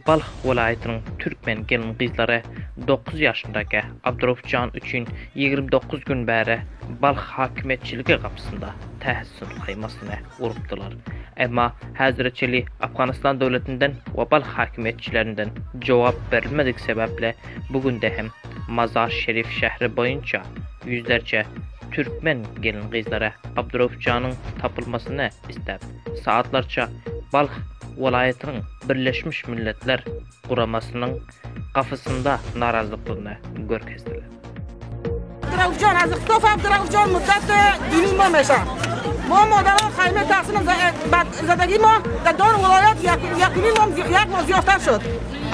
Balh welaýatynyň türkmen gelin-gyzlary dokuz ýaşyndaky Abdurauf jan üçin 29 gün bäri Balh hakimiýetçiligi gapysynda tähessün haýmasyny urupdylar. Emma häzire çenli Afganystan döwletinden we Balh hakimiýetçilerinden jogap berilmedik sebäpli bu günde hem Mazar-Şerif şähri boýunça ýüzlerçe türkmen gelin-gyzlary Abdurauf janyň tapylmasyny isläp, saatlarça Balh welaýatynyň Birleşmiş Milletler Guramasynyň gapysynda narazlyklaryny görkezdiler. Abduraufjan از اختلاف عبدالرؤف مدت دینی ما میشه ما مادران خیمه تحصیل زدگی ما در دار ولایت یک یک ماه زیادتر شد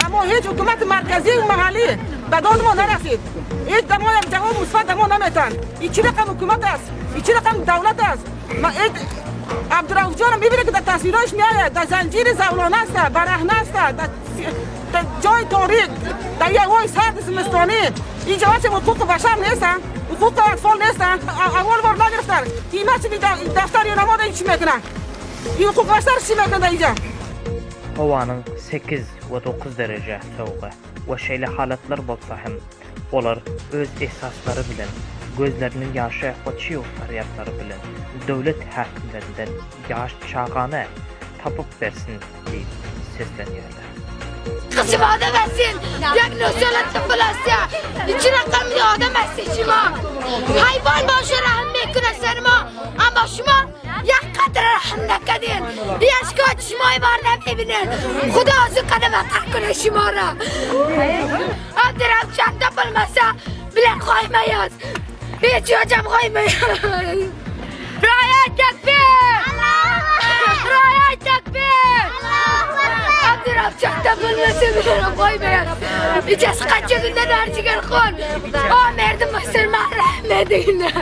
اما هیچ حکومت مرکزی و محلی به داد ما نرسید هیچ در ما یک جواب مثبت در ما نمیتن این چی رقم حکومت است این چی رقم دولت است ما عبدالرؤف جان میبینه که در تصویرش میآید در زنجیر زولانه است برهنه است در جای تاریک در یک وای سرد زمستانی اینجا چه حقوق بشر نیستن حقوق اطفال نیستن اول بار نگرفتن اینا چی دفتر یا نماد این چی میکنن این حقوق بشر چی میکنن اینجا Howanyň sekiz we dokuz dereje sowugy we şeýle halatlar bolsa hem, olar öz esaslary bilen, gözleriniň ýaşy we çyg farýatlary bilen döwlet häkimlerinden ýaş çagany tapyp bersin diýip seslenýärler. Kysym adam etsin, ýek nösel etsin bilasya. Içi rakamlı adam etsin şuma. Hayvan başı rahim mekune serma. Ama şuma ýek kadar rahim nekadin. Ýeşka şumay var ne bibinin. Huda azı kadar vatar kune şumara. Abdurrahman çanta bilmasa bilen koymayız. Hiç hocam koymayız. Raya tekbir! Raya tekbir! Abdurrahman çanta bilmasa bilen koymayız. İçesi kaç günden harcıgar kon. O merdim musulman rahmetine.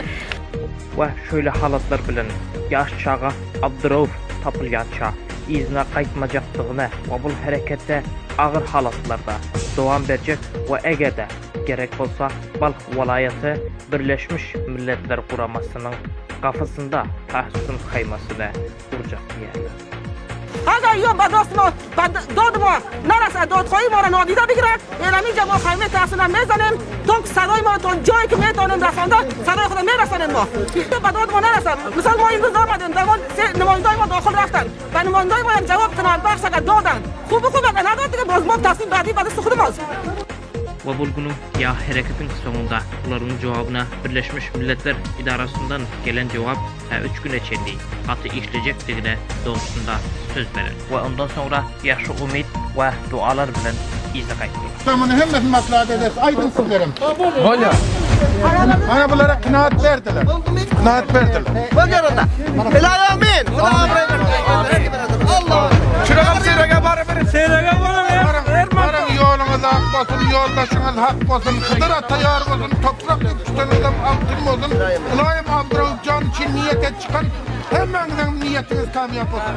We şeýle halatlar bilen ýaş çaga Abdyrauf tapylýança yzyna gaýtmajakdygyny we bul herekete agyr halatlarda dowam berjek we eger-de gerek bolsa Balh welaýaty Birleşmiş Milletler Guramasynyň gapysynda tähsün haýmasyny urjak diýýärler. اگر یا به دست ما به داد ما نرسد دادخواهی ما را نادیده بگیره اینجا ما خیمه تحصیل میزنیم تا صدای ما تا جایی که میتونیم رسانده صدای خود میرسانیم ما به داد ما نرسد مثلا ما امروز آمدیم در نماینده ما داخل رفتن و نماینده ما یک جواب قناعت بخش اگر دادن خوب خوب اگر نداد دیگه باز ما تصمیم بعدی به دست خود ماست. We bul günüň ýa hereketiň soňunda bularyň jogabyna Birleşmiş Milletler Ydarasyndan gelen jogap tä üç güne çenli gaty işlejekdigine dogrusynda söz beren we ondan soňra ýagşy umyt we dualar bilen yza gaýtdylar. Muny hemmesini maslahat ederis, aýdyň sizlerem. Bolýar. Mana bulara kinaat berdiler. Kinaat berdiler. Bolýar onda. Ilaý amin. Huda abraý bersin. Allah. Şuragam seýrege barybir. Seýrege barybir. Baryň ýoluňyz ak bolsun, ýoldaşyňyz hak bolsun, Hydyr ata ýar bolsun, toprak üstüňizem altyn bolsun. Ylaýym Abdyrauf jan üçin niýet et çykan hemmäňiziň niýetiňiz kamýap bolsun.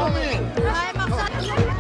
Amin.